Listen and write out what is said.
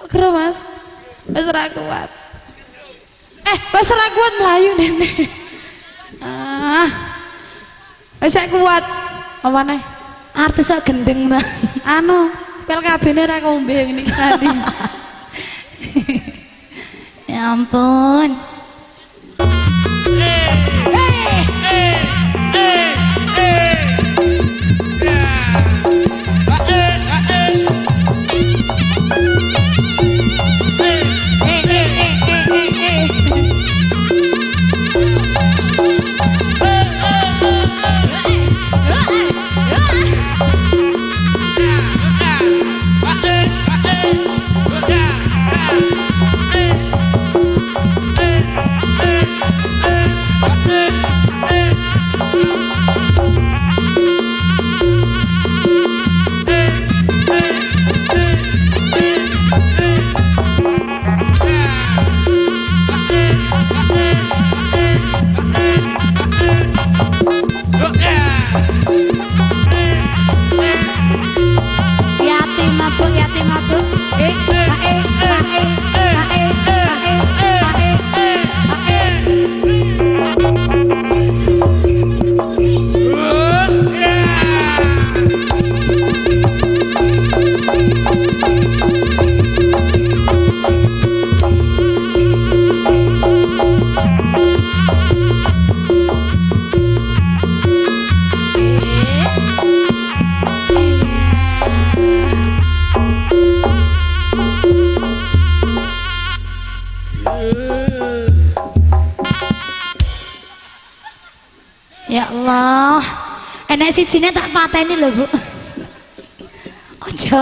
Kok kero Mas? Wis ora kuat. Wis ora kuat mlayu nene. Ah. Wis kuat. Apa neh? Artis kok gendeng ta. Anu, pel kabene ra kombe ngene iki tadi. Ya ampun. Yati mabuk, yati mabuk. Eh, a e, a e, a e, a e, a e, a e. Ya Allah. Enek sijine tak pateni lho, Bu. Ojo.